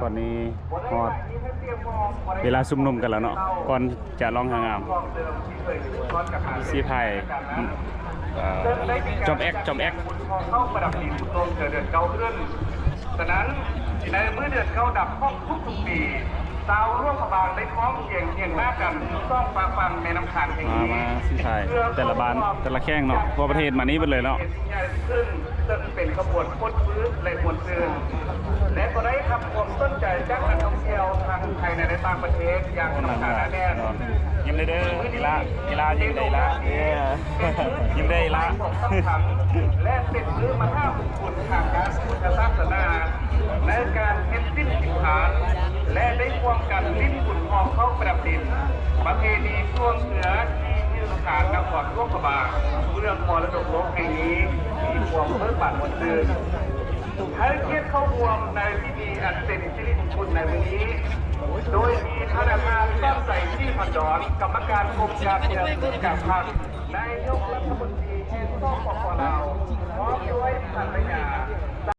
ຕອນນີ້ຮອດເວລາຊຸມນຸມກັນແລ້ວເນາະ ກ່ອນຈະລ່ອງຫາງາມ ສີພາຍ ເອີ ຈອມແອັກ ຈອມແອັກ ເຂົ້າປະດັບດິນຊ່ວງເດືອນເກົ້າຂຶ້ນ. ສະນັ້ນ ໃນມື້ເດືອນເກົ້າດັບຂອງທຸກໆປີ ຊາວຫຼວງພະບາງໄດ້ພ້ອມພຽງຄຽງໜ້າກັນສອງຟາກຝັ່ງແມ່ນ້ຳຂານແຫ່ງນີ້ ມາ ມາສີພາຍ ເພື່ອ ແຕ່ລະບ້ານ ແຕ່ລະແຂວງເນາະ ທົ່ວປະເທດມານີ້ເບິດເລີຍເນາະ ເຊິ່ງເປັນຂະບວນຄົນ ຄຶກ ແລະ ມ່ວນຊື່ນ ແລະ ກໍໄດ້ຮັບຄວາມສົນໃຈຈາກນັກທ່ອງທ່ຽວທັງພາຍໃນ ແລະ ຕ່າງປະເທດຢ່າງໜາແໜ້ນ. ຍິ້ມເດີ ອີ່ຫຼ້າ ອີ່ຫຼ້າ ຍິ້ມເດີ ອີ່ຫຼ້າ ຍິ້ມເດີ ອີ່ຫຼ້າ ສຳຄັນ ແລະ ເປັນມື້ມະຫາມຸງຄຸນທາງດ້ານພຸດທະສາສະໜາ ໃນການເຮັດສິນທິດຖານ ແລະ ໄດ້ຮ່ວມກັນຫຼິ້ນບຸນຮອງເຂົ້າປະດັບດິນ ປະເພນີຊ່ວງເຮືອທີ່ຢືນຄານນະຄອນຫຼວງພະບາງ ເມືອງມໍລະດົກໂລກແຫ່ງນີ້ ມີຄວາມເບີກບານມ່ວນຊື່ນ. ໃຫ້ກຽດເຂົ້າຮ່ວມໃນພິທີອັນເປັນສິລິມຸງຄຸນໃນມື້ນີ້ ໂດຍມີທ່ານອາຈານ ສອນໄຊ ສີພັນດອນ ກຳມະການກົມການເມືອງກາງພັກ ນາຍົກລັດຖະມົນຕີ